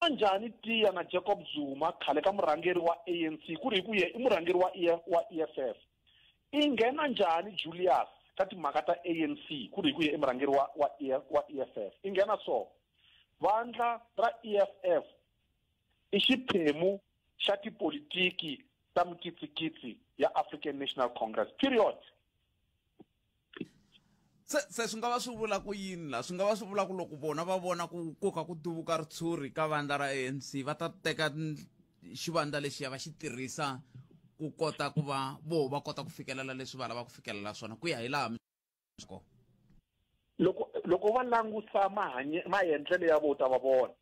Njhani tiya na Jacob Zuma, khale ka murhangeri wa ANC, ku ri hi ku ye i murhangeri wa EFF? I nghena njhani Julius ka timhaka ta ANC, ku ri hi ku ye i murhangeri wa EFF? I nghena so: vandla ra EFF i xiphemu xa tipolitiki ta mikitsikitsi ya African National Congress, period. Se swi nga va swi vula ku yini la? Swi nga va swi vula ku loko vona va vona ku koka ku duvuka ritshuri ka vandla ra ANC, va ta teka xivandla lexiya va xi tirhisa ku kota ku va vo va kota ku fikelela leswi va lavaka ku fikelela swona, ku ya hi laha ko? Loko va langusa maendlelo ya vo, ta va vona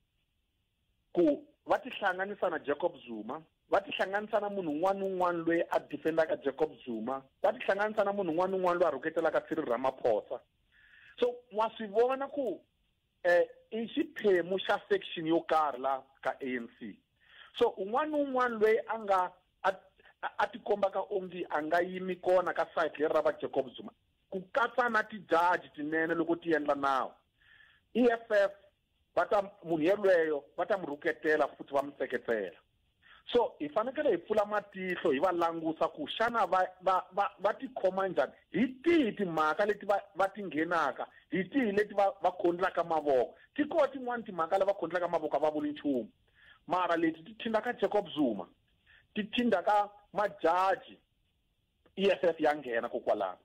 ku va tihlanganisa na Jacob Zuma, va tihlanganisa na munhu un'wana ni un'wana loyi a defendaka Jacob Zuma, va tihlanganisa na munhu un'wana ni un'wana loyi a rhuketelaka Cyril Ramaphosa. So wa swi vona ku i xiphemu xa section yo karhi la ka ANC. So un'wana ni un'wana loyi a nga a tikombaka onge a nga yimi kona ka side leri ra va Jacob Zuma, ku katsa na tijaji tinene loko ti endla nawu, EFF va ta munhu yelweyo va ta mu rhuketela futhi va mu seketela. So hi fanekele hi pfula matihlo, hi va langusa ku xana va tikhoma njhani, hi tihi timhaka leti va ti nghenaka, hi tihi leti va khondlaka mavoko. Ti koho tin'wani timhaka lava khondlaka mavoko, a va vuli nchumu, mara leti ti thinda Jacob Zuma, ti thinda ka majaji, EFF ya nghena kokwalano.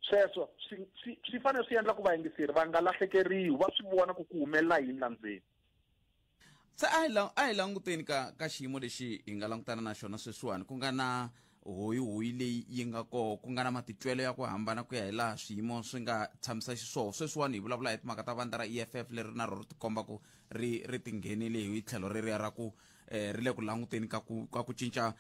Sweswo swi fanele swi endla ku vayingiseri va nga lahlekeriwi, va swi vona ku ku humelela yini la ndzeni. Se a hi languteni ka xiyimo lexi hi nga langutana na xona sweswiwani, ku nga na hoyihoyi leyi yi nga koho, ku nga na matitwelo ya ku hambana ku ya hi laha swiyimo swi nga tshamisa xiswona. Sweswiwani hi vulavula hi timhaka ta vandla ra EFF leri na rona ri tikomba ku ri tinghenile hi tlhelo reriya ra ku ri le ku languteni ka ku cinca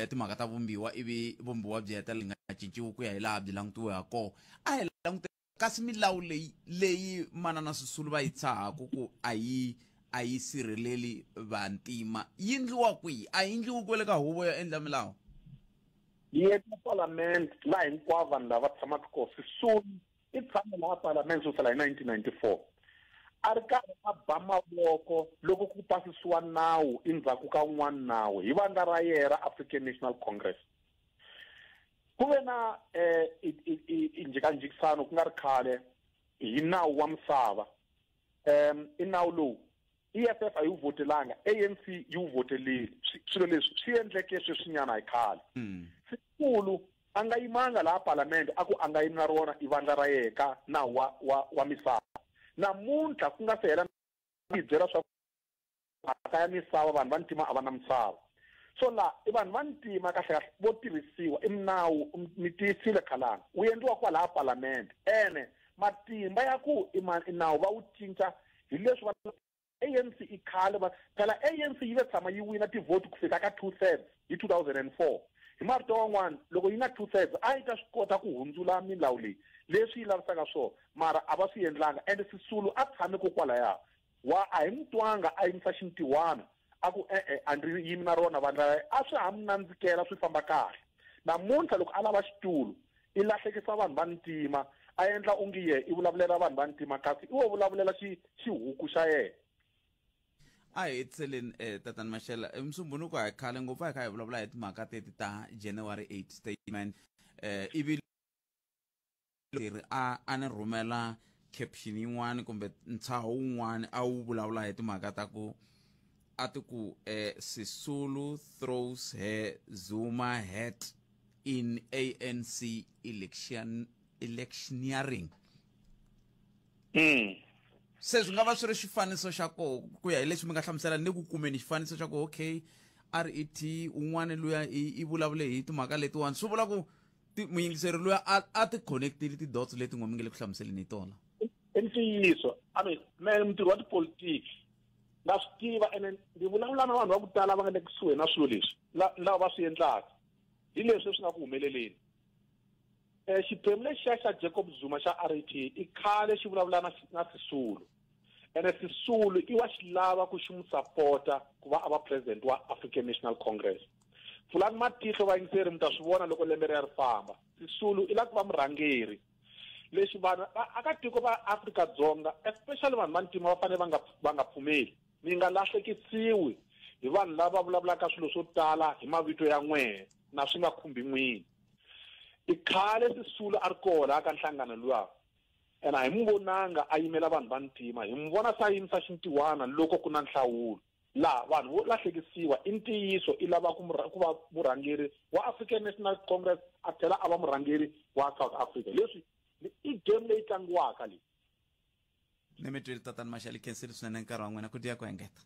timhaka ta vumbiwa, ivi vumbiwa byi hetelela nga cinciwi ku ya hi laha byi langutiwe ha koho. A hi langute kasi milawu leyi manana Sisulu va yi tshahaku ku a yi sirheleli vantima, yi endliwa kwihi? A yi endliwi kwele ka huvo yo endla milawu? Yi endla palamende, laha hinkwavo vanhu lava tshamaka kona. Sisulu i tshame laha palamende sukela hi 1994, a ri karhi a ba mavoko loko ku pasisiwa nawu endzhaku ka wun'wana nawu hi vandla ra yena ra African National Congress. Ku ve na njhekanjhekisano ku nga ri khale hi nawu wa misava. I nawu lowu EFF a yi wu votelanga, ANC yi wu votelile. Swilo leswi swi endleke sweswinyana hi khale. Sisulu a nga yimanga laha palamende a ku a nga yimi na rona i vandla ra yena ka nawu wa misava. Namuntlha ku nga se hela yi byela swa mhaka ya misava, vanhu va ntima a va na misava. So la i vanhu va ntima kahle kahle vo tirhisiwa. I minawu, mi tiyisile khalanga, wu endliwa kwalaha palamende, ene matimba ya ku i nawu va wu cinca hi leswi va ANC i khale va phela ANC yi ve tshama yi wina tivhoti ku fika ka 2/3 hi 2004. Hi marito van'wana, loko yi na 2/3 a yi ta swi kota ku hundzula milawu leyi leswi yi lavisaka swona, mara a va swi endlanga. Ende Sisulu a tshame kokwalaya wa a hi mutwanga a yimisa xintiwana a ku e-e, a ndzi yimi na rona vandla. A swi ha mi nandzikela, swi famba kahle. Namuntlha loko a lava xitulu, i lahlekisa vanhu va ntima, a endla onge ye i vulavulela vanhu va ntima, kasi i wo vulavulela xihuku xa yena. A hi hetiseleni, tatani Mashele. Musumbunuko a hi khale ngopfu a hi kha hi vulavula hi timhaka teti ta January 8 statement, ivi leri a ni rhumela caption yin'wani kumbe ntshaho wun'wani a wu vulavula hi timhaka ta ku a ti ku "Sisulu throws her Zuma hat in ANC electioneering." Se swi nga va swi ri xifaniso xa koho, ku ya hi leswi mi nga hlamusela ni ku kumeni xifaniso xa ku okay, RET un'wana luya i vulavule hi timhaka letiwani, swi vula ku muyingiseri luya a ti connectile ti-dots leti n'we mi nge le ku hlamuseleni hi tona. I ntiyiso. I mean, me mutirhi wa tipolitiki na swi tiva, ene ndzi vulavula na vanhu va ku tala va nga le kusuhi na swilo leswi lava va swi endlaka. Hi leswi swi nga ku humeleleni, xiphemu lexiya xa Jacob Zuma xa RET i khale xi vulavula na Sisulu, ene Sisulu i wa xi lava ku xi n'wi sapota ku va a va president wa African National Congress. Pfulani matihlo vayingiseri, mi ta swi vona loko lembe ri ya ri famba. Sisulu i lava ku va murhangeri. Lexi vanhu aka tiko va Afrika-Dzonga, especially vanhu va ntima, va fanele va nga pfumeli. Mi nga lahlekisiwi hi vanhu lava vulavulaka swilo swo tala hi mavito ya n'wehe na swi nga khumbi n'wini. I khale Sisulu a ri kona ka nhlangano luwa, ene a hi n'wi vonanga a yimela vanhu va ntima, hi n'wi vona se a yimisa xintiwana loko ku na nhlawulo. Laha vanhu vo lahlekisiwa i ntiyiso, i lava ku va murhangeri wa African National Congress a tlhela a va murhangeri wa South Africa. Leswi i game leyi tlangiwaka leyi. Ni mi twile tatana Mashele, khensile swinene nkarhi wa n'wina ku dya ku engeta.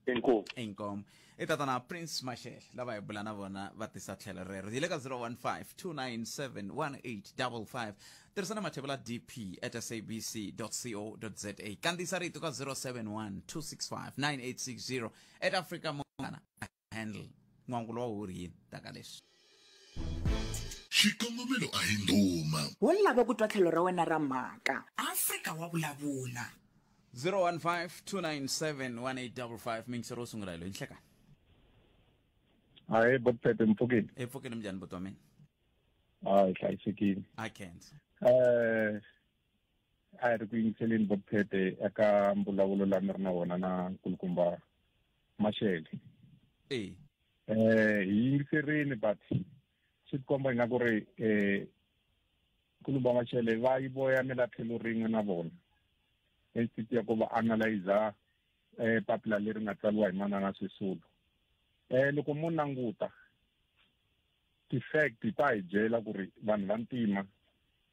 Inkomu. Inkomu. I tatana Prince Mashele lava hi bula na vona va tisa tlhelo rero. Hi le ka 015 297 1855. Tirhisana mathebula dp at sabc co za. Kandziyisa rito ka 071 265 9860 at Africa Mongana handle. N'wangulo wa huri yini taka leswi. Xikongomelo a hi ndhuma. Wo lava ku twa tlhelo ra wena ra mhaka. Afrika wa vulavula. 015-297-1855 mingisero wo sungula hi loyi nhlekani. Hayi botphete mpfukile. E pfukile mjani buti wa mina? Hayi hlayisekile. I can't. A hi ri ku yingiseleni botphete eka mbulavulo la mi ri na wona na nkulukumba Mashele. E. Hi yingiserini but swi tikomba ingaku ri nkulukumba Mashele va yi voyamela tlhelo rin'we na vona. Institute ya ku va analyzer papila leri nga tsariwa hi manana Sisulu. Loko mo languta ti-fact ta hi byela ku ri vanhu va ntima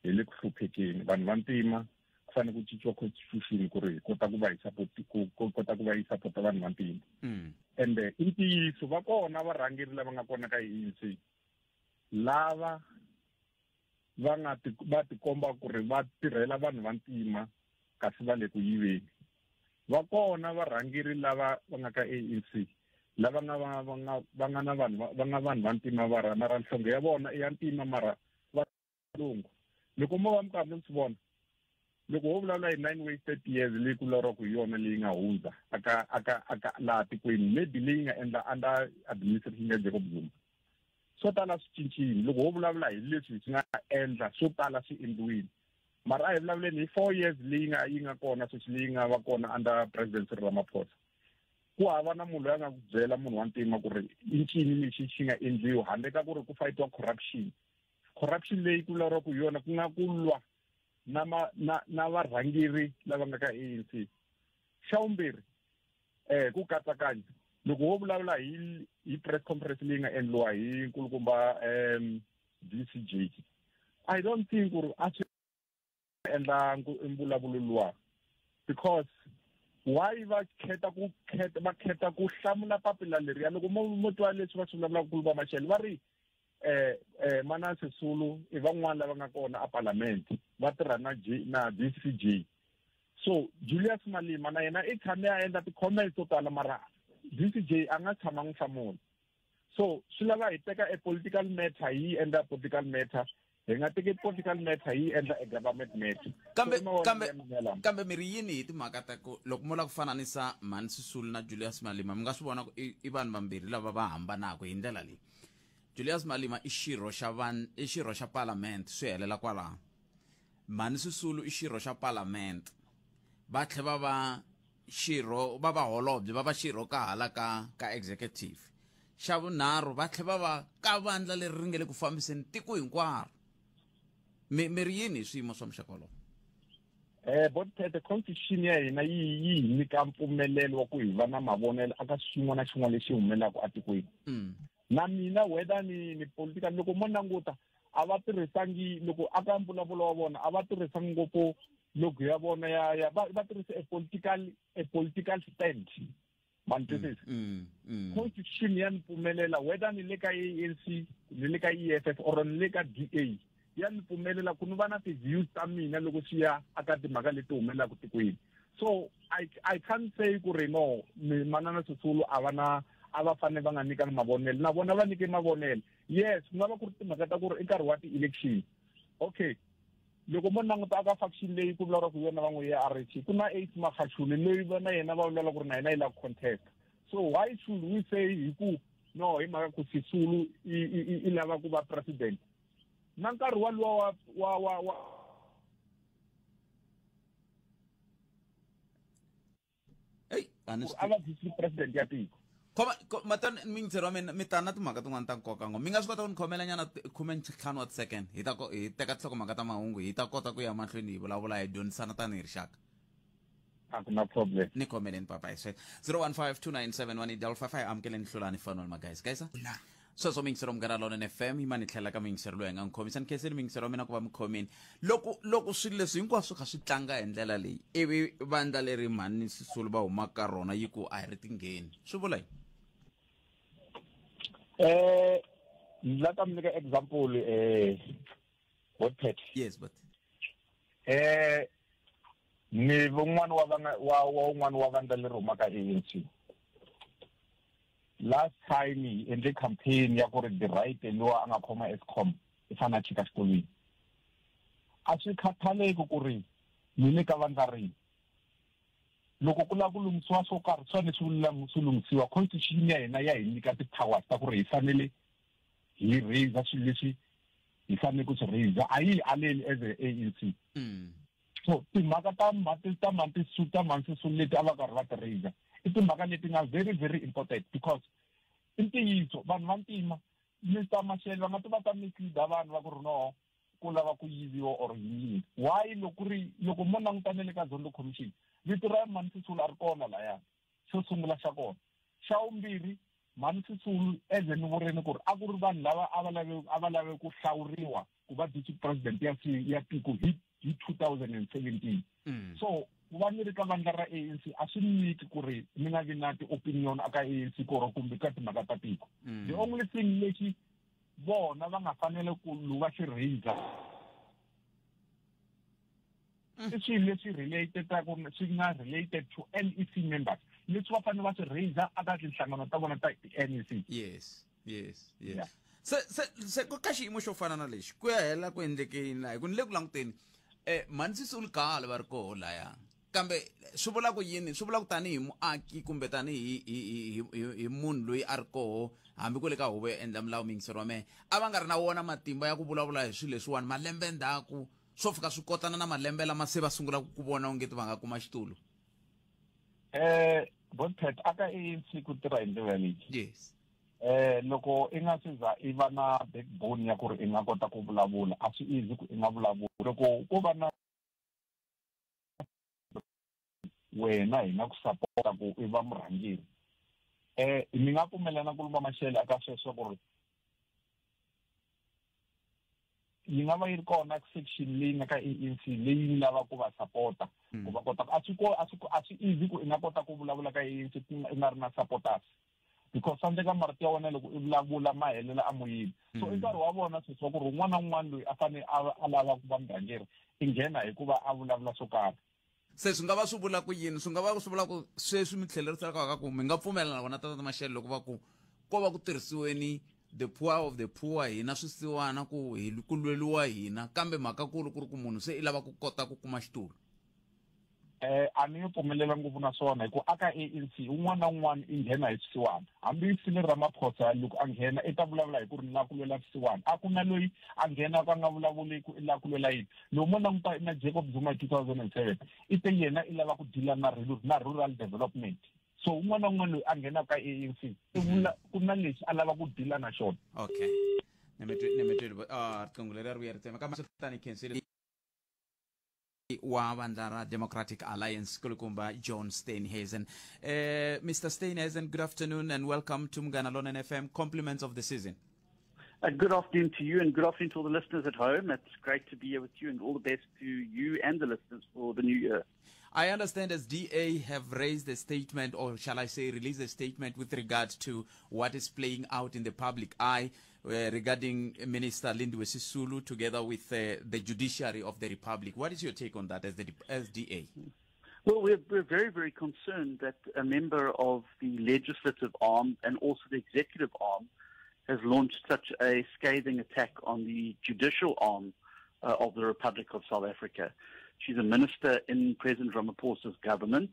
hi le ku hluphekeni, vanhu va ntima ku fanele ku cinciwa constitution ku ri hi kota ku va hi support, ku kota ku va yi support vanhu va ntima. Ende i ntiyiso va kona varhangeri lava nga kona ka ANC lava va nga va tikomba ku ri va tirhela vanhu va ntima kasi va le ku yiveni. Va kona varhangeri lava va nga ka ANC lava nga va, va nga, va nga na vanhu va, va nga vanhu va ntima va ra, mara nhlonge ya vona i ya ntima mara va lungu. Loko mo va mi karhi mi swi vona, loko ho vulavula hi 9 wasted years leyi ku vulavuriwaka hi yona leyi nga hundza aka laha tikweni, maybe leyi nga endla under administration ya Jacob Zuma, swo tala swi cincile. Loko ho vulavula hi leswi swi nga endla, swo tala swi endliwile. Mara a hi vulavuleni hi 4 years leyi nga, yi nga kona sweswi, leyi nga va kona under President Cyril Ramaphosa. Ku hava na munhu loyi a nga ku byela munhu wa ntima ku ri i ncini lexi xi nga endliwa handle ka ku ri ku fight-iwa corruption. Corruption leyi ku vulavuriwaka hi yona ku nga ku lwa na ma, na, na varhangeri lava nga ka ANC. Xa vumbirhi, ku katsakanya. Loko ho vulavula hi press conference leyi nga endliwa hi nkulukumba, DCJ, I don't think ku ri a swi endla mbulavulo luwa, because why va khetha ku khetha, va khetha ku hlamula papila leriya? Loko mo twa leswi va swi vulavulaka nkulukumba Mashele, va ri Mana Sisulu i van'wana lava nga kona a Parliament va tirha na J, na DCJ. So Julius Malema na yena i tshame a endla ti-comments to tala, mara DCJ a nga tshama n'wi hlamula. So swi lava hi teka a political matter, hi yi endla political matter. Hi nga teki political matter hi yi endla a government matter. Kambe, So, i mavonelo kambe, ya mina lama. kambe mi ri yini hi timhaka ta ku loko mo lava ku fananisa Mhani Sisulu na Julius Malema, mi nga swi vona ku i vanhu vambirhi lava va hambanaka hi ndlela leyi. Julius Malema i xirho xa van, i xirho xa Parliament, swi helela kwalaho. Mhani Sisulu i xirho xa Parliament, va tlhela va va xirho, va va holobye, va va xirho ka hala ka executive. Xa vunharhu va tlhela va va ka vandla leri ri nga le ku fambiseni tiko hinkwaro. Mi ri yini hi swiyimo swa muxaka wolowo? Botete, constitution ya hina yi hi nyika mpfumelelo wa ku hi va na mavonelo aka xin'wana na xin'wana lexi humelelaka etikweni. Na mina whether ni political, loko mo languta a va tirhisangi, loko aka mbulavulo wa vona a va tirhisangi ngopfu logo ya vona ya, ya, va, va tirhisa a political stand. Ma ni twisisa? Constitution ya ni pfumelela whether ni le ka ANC, ni le ka EFF or ni le ka DA, ya ni pfumelela ku ni va na ti-views ta mina loko swi ya aka timhaka leti humelelaka tikweni. So I can't say ku ri no, mi Manana Sisulu a va na, a va fanele va nga nyikanga mavonelo, na vona va nyike mavonelo. Yes, ku nga va ku ri timhaka ta ku ri i nkarhi wa ti-election. Okay, loko mo languta aka faction leyi ku vulavuriwaka hi yona va n'wi ya RC, ku na Ace Magashule loyi va na yena va vulavula ku ri na yena yi lava ku contest. So why should we say hi ku no, hi mhaka ku Sisulu i lava ku va president? Na nkarhi walowo wa, wa, wa, wa Hey, A va district president ya tiko. Khoma matana miyingiseri wa mina mi ta na timhaka tin'wana ta nkoka ngo mi nga swi kota ku ni khomela nyana 15 wa ti-second hi ta hi teka tinhlokomhaka ta mahungu hi ta kota ku ya mahlweni hi vulavula hi dyondzisana tanihi rixaka. A ku na problem. Ni khomeleni papa hi sweswo 015 297 1855 hi amukeleni Hlulani Fanuel Magaisa gaisa. Sweswo miyingiseri wa Munghana Lonene FM yimani tlhela ka miyingiseri loyi hi nga n'wi khomisa ni khenseni miyingiseri wa mina ku va mi khomini loko swilo leswi hinkwaswo kha swi tlanga hi ndlela leyi ivi vandla leri mhani Sisulu va humaka ka rona yi ku a hi ri tingheni swi vula yini? Ni la ta mi nyika example, Botpet. Yes, but Ni vun'wana wa vana wa un'wana wa vandla leri humaka ANC. Last time hi endle campaign ya ku ri the right lowa a nga khoma Eskom i fanele a chika xikolweni. A swi khathaleki ku ri ni le ka vandla rihi, loko ku lava ku lunghisiwa swo karhi swi fanele swi lunghisiwa. Constitution ya hina ya hi nyika ti-powers ta ku ri hi fanele hi raise swilo leswi hi fanele ku swi raise, a yi aleli as a ANC. So timhaka ta Mhani leti a va karhi va ti raise i timhaka leti nga very, very important, because i ntiyiso vanhu va ntima, Mr Mashele, va nga ti va ta mislead vanhu va ku ri no ku lava ku yiviwa or yini. Why? Loko ku ri loko mo langutane le ka Zondo Commission, vito ra Mhani Sisulu a ri kona laya. Xo sungula xa kona, xa vumbirhi, Mhani Sisulu as ni vurini ku ri a ku ri vanhu lava a va lave ku hlawuriwa ku va district president ya tiko hi 2017. So ku va ni ri ka vandla ra ANC a swi nyiki ku ri ni nga vi na ti-opinion aka ANC koro kumbe ka timhaka ta tiko. The only thing lexi vona va nga fanele ku luva xi raise i swilo leswi related swi nga related to NEC members, leswi va fanele va swi raise aka tinhlangano ta vona ta NEC. Yes. Se ka xiyimo xo fana na lexi ku ya hela ku endlekeni laha hi ku ni le ku languteni Mhani Sisulu khale va ri koho laya, kambe swi vula ku yini? Swi vula ku tanihi muaki kumbe tanihi hi munhu loyi a ri koho hambi ku le ka huvo yo endla milawu, miyingiseri wa mehe, a va nga ri na wona matimba ya ku vulavula hi swilo leswiwani malembe ndzhaku swo fika swi kotana na malembe lama se va sungulaka ku vona ongeti va nga kuma xitulu? Botpet, aka ANC ku tirha hi ndlela leyi. Loko i nga se za i va na backbone ya ku ri i nga kota ku vulavula, a swi easy ku i nga vulavula. Loko ko va na wena hi nga ku sapota ku i va murhangeri, ni nga pfumelana ku lumba Mashele aka sweswo ku ri yi nga va yi ri kona section leyi nga ka ANC leyi lava ku va sapota ku va kota. A swi easy ku i nga kota ku vulavula ka ANC i nga ri na supporters, because swa endleka marito ya wena loko i vulavula ma helela amoyeni. So i nkarhi wa vona sweswi wa ku ri un'wana na un'wana loyi a fanele a lava ku va murhangeri i nghena hi ku va a vulavula swo karhi. Se swi nga va swi vula ku yini? Swi nga va swi vula ku sweswi mi tlheleriselaka ka ku mi nga pfumela na vona tata Mashele loko va ku ko va ku tirhisiweni the poor of the poor, hina swisiwana, ku hi ku lweliwa hina, kambe mhaka kulu ku ri ku munhu se i lava ku kota ku kuma xitulu? A ni nge pfumelela ngopfu na swona, hi ku aka ANC un'wana na un'wana i nghena hi swisiwana. Hambi Cyril Ramaphosa loko a nghena i ta vulavula hi ku ri ni lava ku lwela swisiwana. A ku na loyi a nghenaka a nga vulavuli ku i lava ku lwela yini. Loko mo languta na Jacob Zuma hi 2007, i te yena i lava ku deala na rural development. So un'wana na un'wana loyi a nghenaka ka ANC i vula ku na lexi a lava ku deala na xona. Okay, nimitweli riqingho leri ri vuya ri tsema, kambe tani khensile wa vandla ra Democratic Alliance, kulukumba John Steenhuisen. Mr Steenhuisen, good afternoon and welcome to Munghana Lonene FM. Compliments of the season. Good afternoon to you and good afternoon to all the listeners at home. It's great to be here with you and all the best to you and the listeners for the new year. I understand as DA have raised a statement, or shall I say released a statement with regard to what is playing out in the public eye regarding Minister Lindiwe Sisulu together with the judiciary of the Republic. What is your take on that as DA? Well, we're very, very concerned that a member of the legislative arm and also the executive arm has launched such a scathing attack on the judicial arm of the Republic of South Africa. She's a minister in President Ramaphosa's government.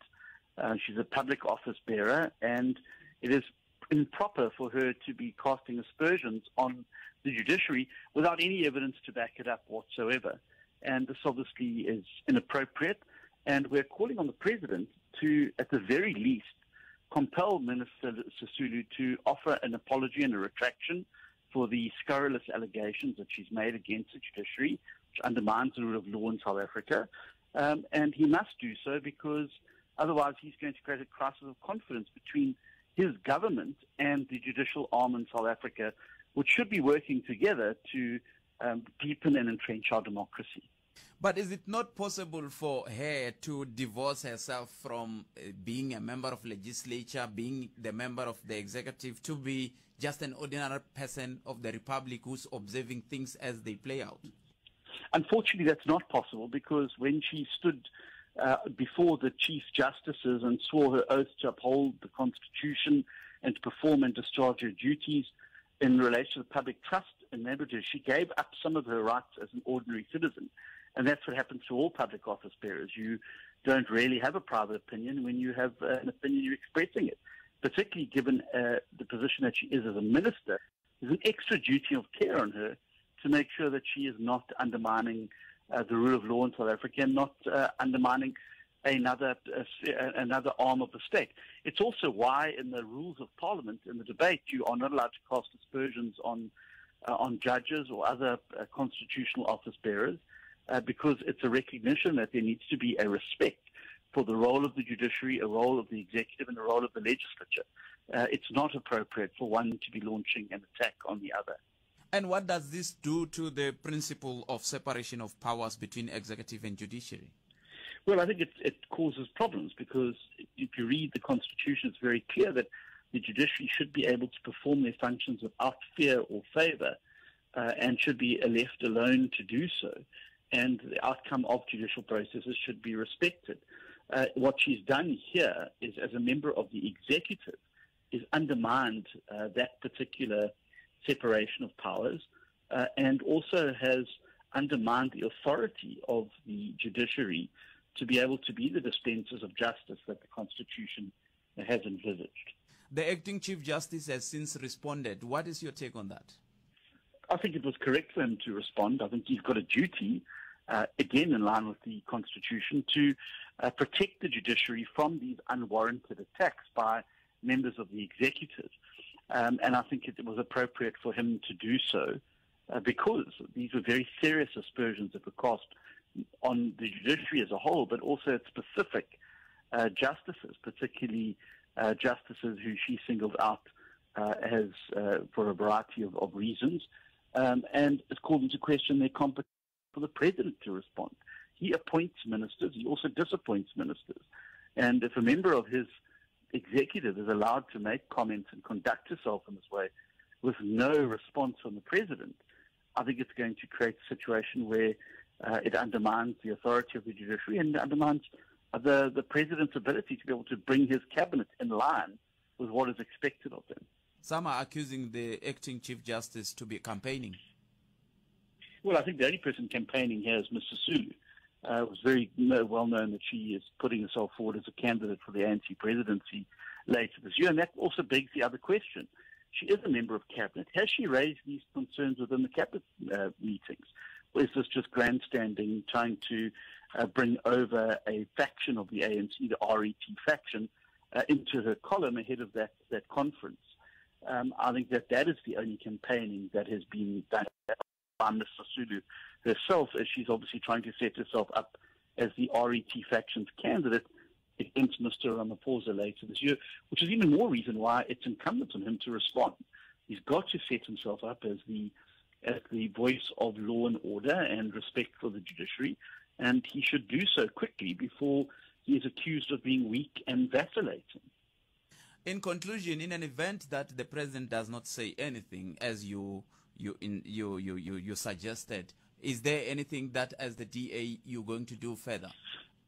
She's a public office bearer, and it is improper for her to be casting aspersions on the judiciary without any evidence to back it up whatsoever. And this obviously is inappropriate. And we're calling on the president to, at the very least, compel Minister Sisulu to offer an apology and a retraction for the scurrilous allegations that she's made against the judiciary, which undermines the rule of law in South Africa. And he must do so because otherwise he's going to create a crisis of confidence between his government and the judicial arm in South Africa, which should be working together to deepen and entrench our democracy. But is it not possible for her to divorce herself from being a member of legislature, being the member of the executive, to be just an ordinary person of the republic who's observing things as they play out? Unfortunately, that's not possible, because when she stood before the Chief Justices and swore her oath to uphold the Constitution and to perform and discharge her duties in relation to the public trust and membership, she gave up some of her rights as an ordinary citizen. And that's what happens to all public office bearers. You don't really have a private opinion. When you have an opinion, you're expressing it. Particularly given the position that she is as a minister, there's an extra duty of care on her to make sure that she is not undermining the rule of law in South Africa and not undermining another arm of the state. It's also why in the rules of parliament, in the debate, you are not allowed to cast aspersions on judges or other constitutional office bearers, because it's a recognition that there needs to be a respect for the role of the judiciary, a role of the executive, and a role of the legislature. It's not appropriate for one to be launching an attack on the other. And what does this do to the principle of separation of powers between executive and judiciary? Well, I think it causes problems, because if you read the Constitution, it's very clear that the judiciary should be able to perform their functions without fear or favor, and should be left alone to do so. And the outcome of judicial processes should be respected. What she's done here is, as a member of the executive, is undermined that particular separation of powers, and also has undermined the authority of the judiciary to be able to be the dispensers of justice that the Constitution has envisaged. The acting Chief Justice has since responded. What is your take on that? I think it was correct for him to respond. I think he's got a duty, again in line with the Constitution, to protect the judiciary from these unwarranted attacks by members of the executive. And I think it was appropriate for him to do so, because these were very serious aspersions that were cast on the judiciary as a whole, but also at specific justices, particularly justices who she singled out as for a variety of reasons. And it's called into question their competence for the president to respond. He appoints ministers. He also disappoints ministers. And if a member of his executive is allowed to make comments and conduct herself in this way with no response from the president, I think it's going to create a situation where it undermines the authority of the judiciary and undermines the president's ability to be able to bring his cabinet in line with what is expected of them. Some are accusing the acting Chief Justice to be campaigning. Well, I think the only person campaigning here is Ms. Sisulu. It was very well known that she is putting herself forward as a candidate for the ANC presidency later this year. And that also begs the other question. She is a member of cabinet. Has she raised these concerns within the cabinet meetings? Or is this just grandstanding, trying to bring over a faction of the ANC, the RET faction, into her column ahead of that conference? I think that is the only campaigning that has been done by Ms. Sisulu herself, as she's obviously trying to set herself up as the RET faction's candidate against Mr. Ramaphosa later this year, which is even more reason why it's incumbent on him to respond. He's got to set himself up as the voice of law and order and respect for the judiciary, and he should do so quickly before he is accused of being weak and vacillating. In conclusion, in an event that the president does not say anything, as you suggested, is there anything that as the DA you're going to do further?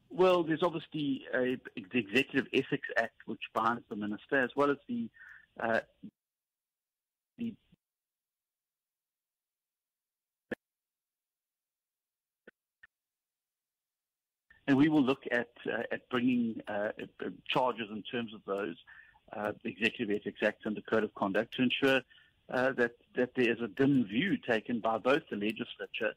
Well, there's obviously the Executive Ethics Act, which binds the minister, as well as the and we will look at bringing charges in terms of those the Executive Ethics Act and the Code of Conduct to ensure that there is a dim view taken by both the legislature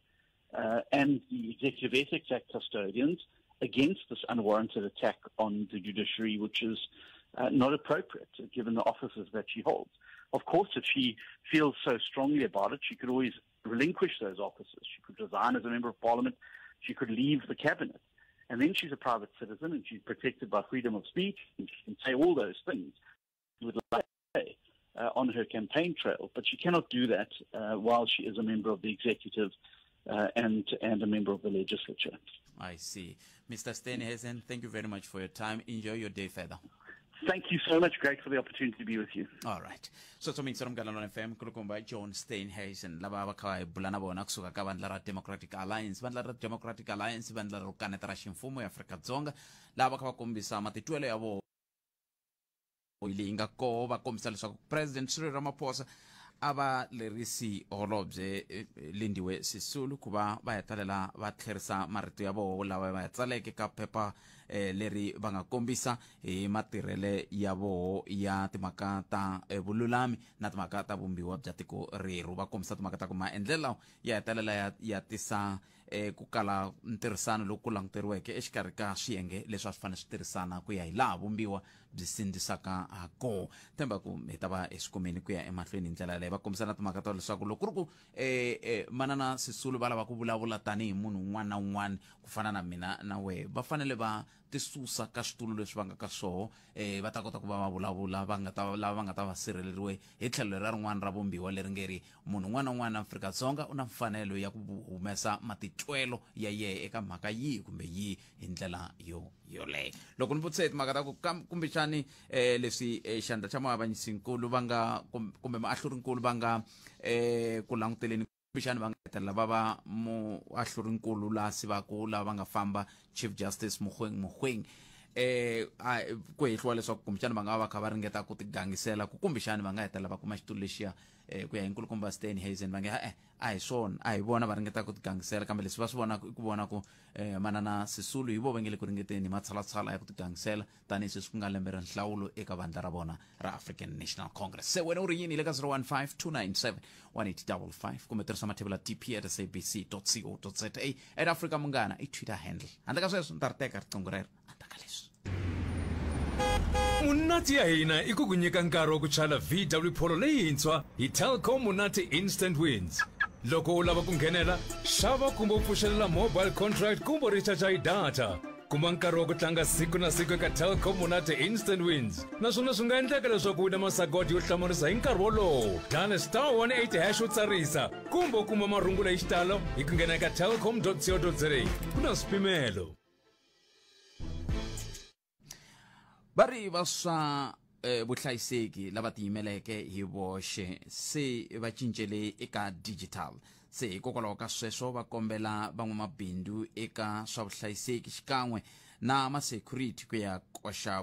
and the Executive Ethics Act custodians against this unwarranted attack on the judiciary, which is not appropriate given the offices that she holds. Of course, if she feels so strongly about it, she could always relinquish those offices. She could resign as a member of parliament. She could leave the cabinet. And then she's a private citizen and she's protected by freedom of speech, and she can say all those things she would like to say on her campaign trail. But she cannot do that while she is a member of the executive and a member of the legislature. I see. Mr. Steenhuisen, thank you very much for your time. Enjoy your day further. Thank you so much. Great for the opportunity to be with you. All right. So tsomintsi ra Munghana Lonene FM kulukumba John Steenhuisen lava va kha va hi bula na vona kusuka ka vandla ra Democratic Alliance. Vandla ra Democratic Alliance vandla ro kaneta ra ximfumo ya Afrika-Dzonga lava va kha va kombisa matitwelo ya vona leyi nga koho, va kombisa leswaku President Cyril Ramaphosa a va lerisi holobye Lindiwe Sisulu ku va va ya talela va tlherisa marito ya voho lawa va ya tsaleke ka phepha leri va nga kombisa hi matirhele ya voho ya timhaka ta vululami na timhaka ta vumbiwa bya tiko rerhu. Va kombisa timhaka ta ku maendlelo lawa ya hetelela ya tisa ku kala ntirhisano loku ku languteriweke exikarhi ka swiyenge leswi a swi fanele swi tirhisana ku ya hi laha vumbiwa byi sindzisaka ha koho. Themba ku hi ta va eswikumeni ku ya emahlweni hi ndlela yaleyo. Va kombisa na timhaka ta leswaku loko ku ri ku manana Sisulu va lava ku vulavula tanihi munhu un'wana na un'wana ku fana na mina na wehe, va fanele va tisusa ka switulu leswi va nga ka swoho, va ta kota ku va va vulavula va nga ta lava va nga ta va sirheleriwe hi tlhelo lera rin'wana ra vumbiwa leri nge ri munhu un'wana na un'wana Afrika-Dzonga u na mfanelo ya ku humesa matitwelo ya yehe eka mhaka yihi kumbe yihi hi ndlela yo yoleyo. Loko ni vutise timhaka ta ku kumbexani leswi xandla xa muavanyisinkulu va nga kumbe muahlurinkulu va nga ku languteleni, kumbexani va nga hetelela va va muahlurinkulu laha sivaku lava va nga famba Chief Justice Mogoeng ku hehliwa leswaku kumbexani va nga va kha va ringeta ku tigangisela ku kumbexani va nga hetelela va kuma xitulu lexiya ku ya hi nkulukumba Steenhuisen va nge a hi swona, a hi vona va ringeta ku tigangisela, kambe leswi va swi vonaka i ku vona ku manana Sisulu hi vo va nge le ku ringeteni hi matshalatshala ya ku tigangisela tanihi sweswi ku nga lembe ra nhlawulo eka vandla ra vona ra African National Congress. Se wena u ri yini le ka 015 297 1855 kumbe tirhisa mathebula tp at sabc co za at Africa Munghana i Twitter handle. Handle ka sweswo ni ta ri teka riqingho rero handle ka leswi. Munati ya hina i ku ku nyika nkarhi wa ku chala VW Polo leyintshwa hi Telkom Munati Instant Wins. Loko u lava ku nghenela, xava kumbe u pfuxelela mobile contract kumbe u recharge hi data. Kuma nkarhi wa ku tlanga siku na siku eka Telkom Munati Instant Wins. Naswona swi nga endleka leswaku u wina masagwadi yo hlamarisa hi nkarhi wolowo. Dana star 18 hash u tsarisa kumbe u kuma marungula hi xitalo hi ku nghena eka telkom.co.za. Ku na swipimelo. Va ri va swa vuhlayiseki lava tiyimeleke hi voxe se va cincele eka digital. Se hikokwalaho ka sweswo va kombela van'wamabindzu eka swa vuhlayiseki xikan'we na ma-security ku ya koxa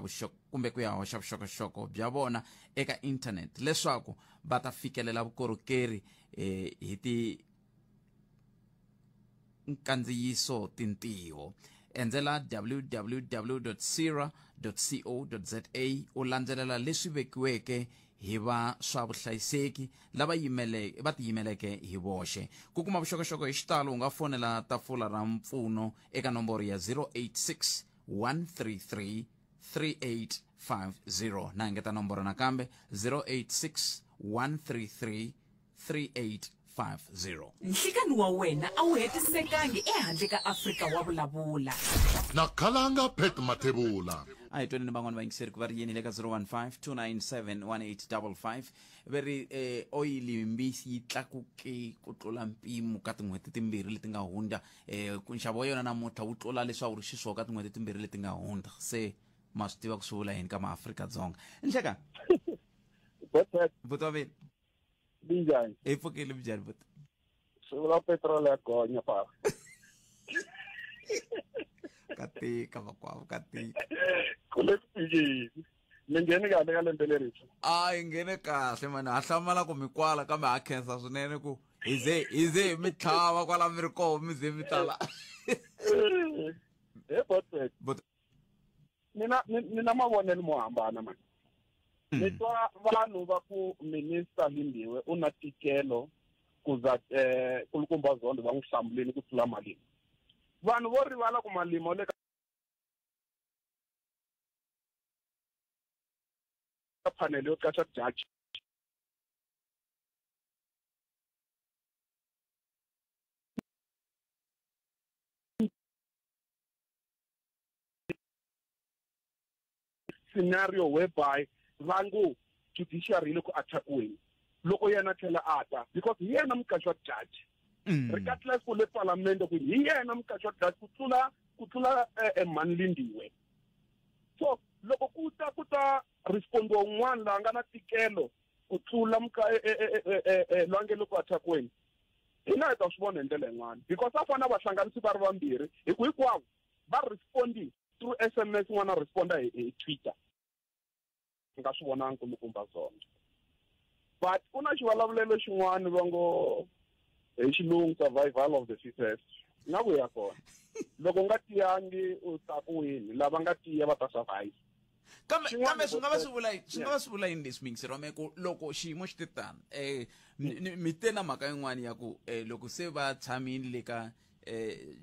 kumbe ku ya hoxa vuxokoxoko bya vona eka internet leswaku va ta fikelela vukorhokeri hi ti nkandziyiso tintiho. Endzela www.sira.co.za u landzelela leswi vekiweke hi va swa vuhlayiseki lava va tiyimeleke hi voxe. Ku kuma vuxokoxoko hi xitalo u nga fonela tafula ra mpfuno eka nomboro ya 086 133 3850. Na engeta nomboro nakambe 086 133 3850. Nhlikani wa wena a wu hetisekangi ehandle ka Afrika wa vulavula. Na khalanga Pat Mathebula. A hi tweni ni van'wani vayingiseri ku va ri yini le ka 015 297 1855. Va ri oyili mbisi yi tlakuke ku tlula mpimo ka tin'hweti timbirhi leti nga hundza. Nxavo wa yona namuntlha wu tlula leswi a wu ri xiswona ka tin'hweti timbirhi leti nga hundza. Se ma swi tiva ku swi vula yini ka maAfrika-Dzonga. Nhleka. Buti wa mina. Minjhani? Hi pfukile minjhani buti? Swi vula petrol ya gonya papa. Ka tika makwavo, ka tika. Ku le ku fikeni. Mi ngheni kahle ka lembe lerintshwa? A hi nghene kahle mani, ha hlamala ku mi kwala kambe ha khensa swinene ku hi ze mi tlhava kwala mi ri koho mi ze mi tala. He Botbet. Bot. Ni na mavonelo mo hambana mani. Ni twa vanhu va ku Minister Lindiwe u na tikelo ku za kulukumba Zondo va n'wi hlamuleni ku tlula Malima. Vanhu vo rivala ku Malima u le ka Panel yo qacha judge scenario whereby va ngo judiciary yi le ku attackiweni loko yena tlhela a ta, because hi yena muqachi wa judge. Regardless ku le palamende ku hi yena muqachi wa judge ku tlula Mhani Lindiwe. So loko ku ta respondiwa un'wana laha nga na tikelo ku tlula loyi a nge le ku attackiweni, hina hi ta swi vona hi ndlela yin'wana, because a fanele va hlanganisi va ri vambirhi, hi ku hinkwavo va respondi through SMS, n'wana responda hi Twitter. Nga swi vonanga nkulukumba Zondo, but ku na xivulavulelo xin'wana va ngo hi xilungu, "Survival of the fittest." Nga ku ya kona, loko u nga tiyangi u ta ku wini, lava nga tiya va ta survive. Kambe kambe swi nga va swi vula yini leswi, muyingiseri wa mehe, ku loko xiyimo xi te tano, mi te na mhaka yin'wana ya ku loko se va tshamile le ka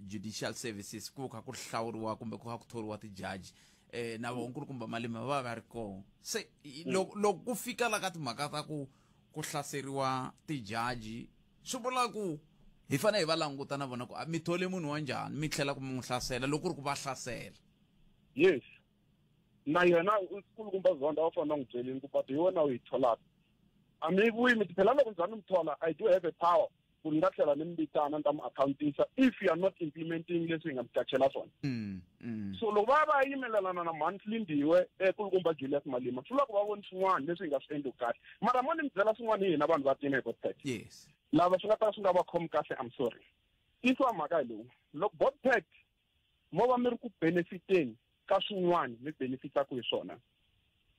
judicial services, ku kha ku hlawuriwa kumbe ku kha ku thoriwa tijaji, na voho nkulukumba Malema va va ri kona, se loko ku fika la ka timhaka ta ku hlaseriwa tijaji, swi vula ku hi fanele hi va languta na vona ku mi thole munhu wa njhani, mi tlhela ku mi n'wi hlasela loko ku ri ku va hlasela? Yes, na yena nkulukumba Zonda a wu fanele u n'wi byelini ku but hi wena u yi tholaka, a mi vuyi mi phela. Loko njhani mi thola, I do have a power ku ni nga tlhela ni mi vitana, ni ta mi accountisa if you are not implementing leswi hi nga mi qachela swona. So loko va va yimelelana na Mhani Lindiwe, kulukumba Julius Malema, swi vula ku va voni swin'wana leswi hi nga swi endli kahle. Mara mo ni mi byela swin'wana, hi hina vanhu va tima hi Botpet lava swi nga ta swi nga va khomi kahle, I'm sorry. Tiyisa wa mhaka hi lowu: loko Botpet mo va mi ri ku benefiteni ka swin'wana, mi benefitaku hi swona,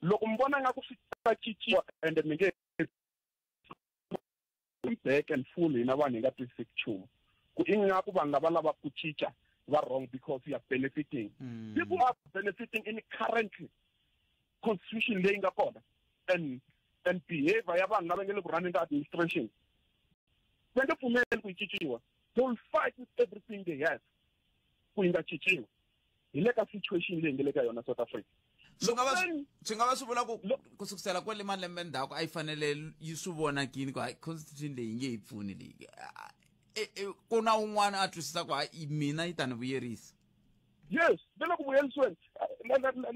loko mi vona nga ku swi ta cinciwa ende mi nge back and full, hina vanhu hi nga twisiseki nchumu ku ingaku vanhu lava lavaka ku cinca va wrong because you are benefiting. People are benefiting in currently constitution leyi nga kona and behavior ya vanhu lava nge le ku running the administration. Va nge pfumeli ku yi cinciwa. They will fight with everything they have ku yi nga cinciwi. Hi le ka situation leyi nge le ka yona South Africa. Swi nga va swi vula ku ku sukusela kwale malembe ndzhaku a yi fanele yi swi vonakini ku hayi, constitution leyi nge yi pfuni leyi. Ku na un'wana a twisisa ku hayi, mina yi ta ni vuyerisa. Yes, ve le ku vuyerisiweni.